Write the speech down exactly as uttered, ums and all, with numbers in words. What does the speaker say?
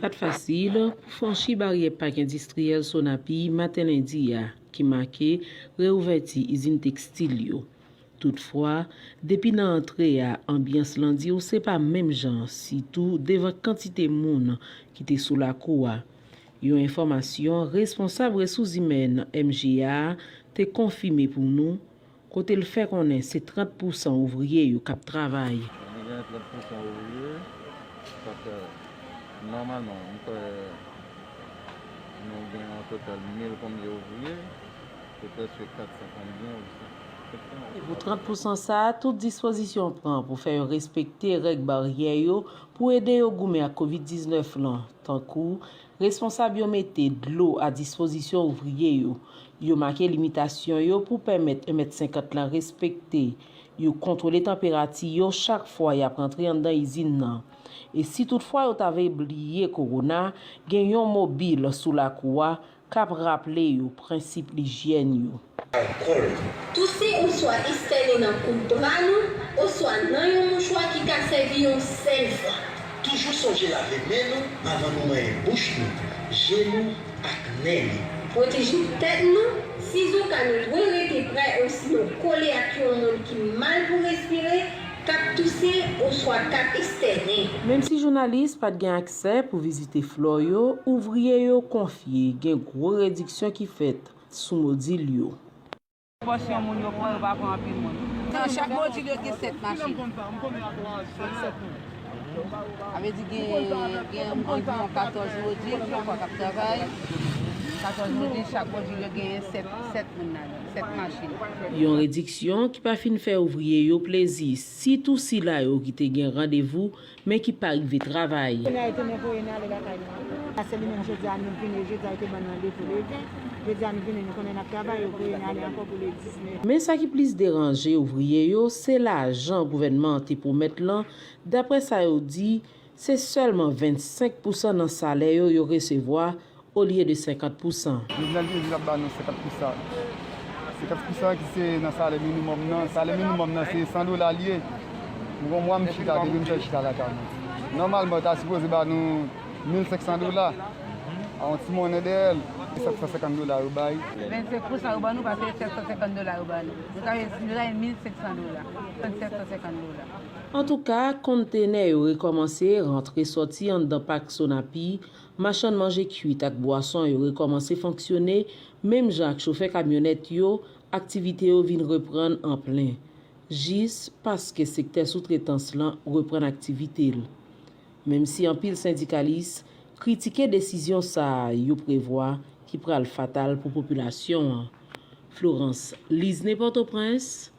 Pa t fasil pou franchi baryè pak endistriyèl Sonapi maten lendi a, ki make reouvèti izin tekstil yo. Toutfwa, depi nan antre a, anbyans lan di w se pa menm jan, sitou devan kantite moun ki te sou lakou a. Yon enfòmasyon responsab resous imèn M G A te konfime pou nou, kote l fè konnen se trant pousan ouvriye yo k ap travay. Nou gen trant pousan ouvriye, sa fè nòmalman, m kwè nou gen an total mil konbyen ouvriye, se prèske kat san konbyen osi. E pou trant pousan sa a, tout dispozisyon pran pou fè yo respekte règ baryè yo pou ede yo goumen ak kovid diznèf lan, tankou responsab yo mete dlo a dispozisyon ouvriye yo. Yo make limitasyon yo pou pèmèt en mèt senkant lan respekte. Yo kontwole tanperati yo chak fwa y ap rantre anndan izin nan. E si toutfwa yo ta vle bliye kowona, gen yon mobil sou lakou a k ap raple yo prensip lijyèn yo. Touse oswa estène nan kout bra nou oswa nan yon mouchwa ki ka sèvi yon sèl fwa. Toujou sonje lave men nou avan nou manyen bouch nou, je nou ak nen nou. Pwoteje tèt nou, sizoka nou dwe rete prè osinon kole ak yon moun ki mal pou respire, k ap touse oswa k ap estène. Menm si jounalis pa t gen aksè pou vizite flò yo, ouvriye yo konfye gen gwo rediksyon ki fèt sou modil yo. Pòsyon moun yo pran, yo pa pran anpil moun. Nan chak modil yo gen sèt machin. Sa vle di gen, gen anviwon katòz modil, je crois, k ap travay. Katòz modil, chak modil yo genyen sèt, sèt moun ladan, sèt machin. Yon rediksyon ki pa fin fè ouvriye yo plezi, sitou sila yo ki te gen randevou men ki pa rive travay. Kounye a yo tounen voye n ale lakay nou ankò. Paske li menm jodi a nou vini, jodi a yo te ban nou randevou le ven, jodi a nou vini, nou konnen n ap travay, yo voye n ale ankò pou le diznèf. Men sa ki plis deranje ouvriye yo, se lajan gouvènman an te pwomèt lan, daprè sa yo di, se sèlman vennsenk pousan nan salè yo yo resevwa, olye de senkant pousan. Jovenel Moïse ap ba nou senkant pousan. Senkant pousan ki se nan salè minimòm nan. Salè minimòm nan se san dola l ye. M gon mwa m chita, depi m fè chita lakay mwen. Nòmalman, yo ta sipoze ba nou mil senk san dola. A yon ti monnen dèyè l. Sèt san senkant dola yo bay. Vennsenk pousan yo ban nou, pase sèt san senkant dola yo ba nou. Nou ta gen, nou ta gen mil senk san dola. Sèt san senkant dola. Antouka, kontenè yo rekòmanse rantre sòti anndan pak Sonapi, machann manje kwit ak bwason yo rekòmanse fonksyone, menm jan ak chofè kamyonèt yo, aktivite yo vin reprann an plen. Jis paske sektè soutretans lan reprann aktivite l. Menm si anpil sendikalis kritike desizyon sa a yo prevwa ki pral fatal pou popilasyon an. Florence Lisne, Pòtoprens,